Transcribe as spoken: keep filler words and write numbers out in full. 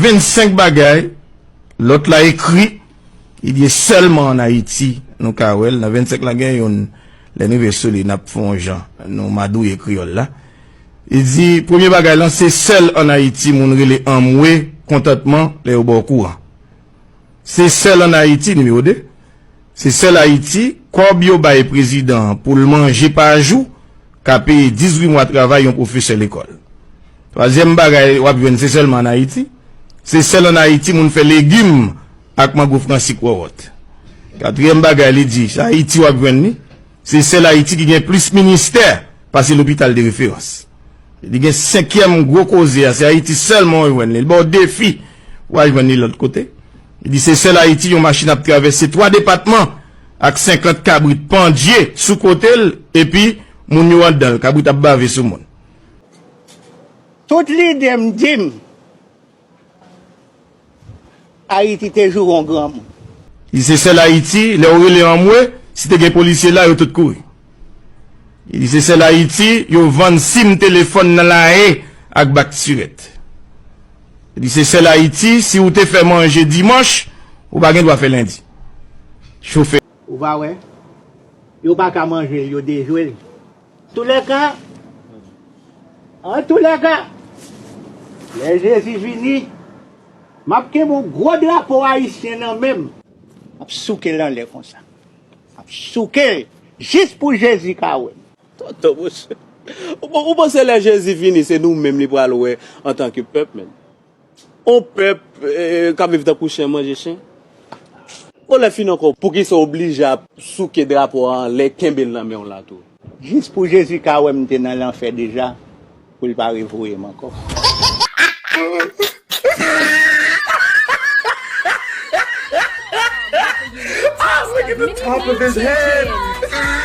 Vennsenk bagay, lòt la ekri, li di sèlman ann Ayiti nou ka wè l. Nan vennsenk la gen youn, lè n rive sou li, n ap fè yon jan, nou madouye kreyòl la. Li di, premye bagay lan, se sèl ann Ayiti moun rele anmwe kontantman lè yo ba w kouran. Se sèl ann Ayiti, nimewo de, se sèl Ayiti, kòb yo bay prezidan an pou l manje pa jou, ka peye dizuit mwa travay yon pwofesè lekòl. Twazyèm bagay w ap jwenn se sèlman ann Ayiti, se sèl ann Ayiti moun fè legim ak mango fransik wòwòt. Katriyèm bagay li di, se Ayiti w ap jwenn li, se sèl Ayiti ki gen plis ministè pase lopital de referans. Li gen senkyèm gwo koze a, se Ayiti sèlman w jwenn li. Li ba w defi, w a jwenn li lòt kote. Li di se sèl Ayiti yon machin ap travèse twa depatman ak senkant kabrit pandye sou kote l, epi moun yo anndan l, kabrit ap bave sou moun. Tout lide m di m, Ayiti te joure yon granmoun. Li se sèl Ayiti, lè w rele anmwe, si te gen polisye la, yo tout kouri. Li se sèl Ayiti, yo vann sim telefòn nan lae ak bak sirèt. Li se sèl Ayiti, si w te fè manje dimanch, ou pa gen dwa fè lendi. Chofè. Ou pa wè? Yo pa ka manje l, yo dejwe l. Toulèka, an toulèka, lè Jezi vini, m ap kenbe yon gwo drapo ayisyen nan men m. M ap souke l anlè konsa. M ap souke l jis pou Jezi ka wè m. Tonton, monchè. Ou, ou panse lè Jezi vini, se nou menm li pral wè antanke pèp, menm? On pèp, eh, k ap viv tankou chen, manje chen. Bon, lè fini ankò, poukisa w oblije ap souke drapo a anlè, kenbe l nan men w la tou? Jis pou Jezi ka wè m te nan lanfè deja, pou l pa revoye m ankò. Ah, look at the top of his head.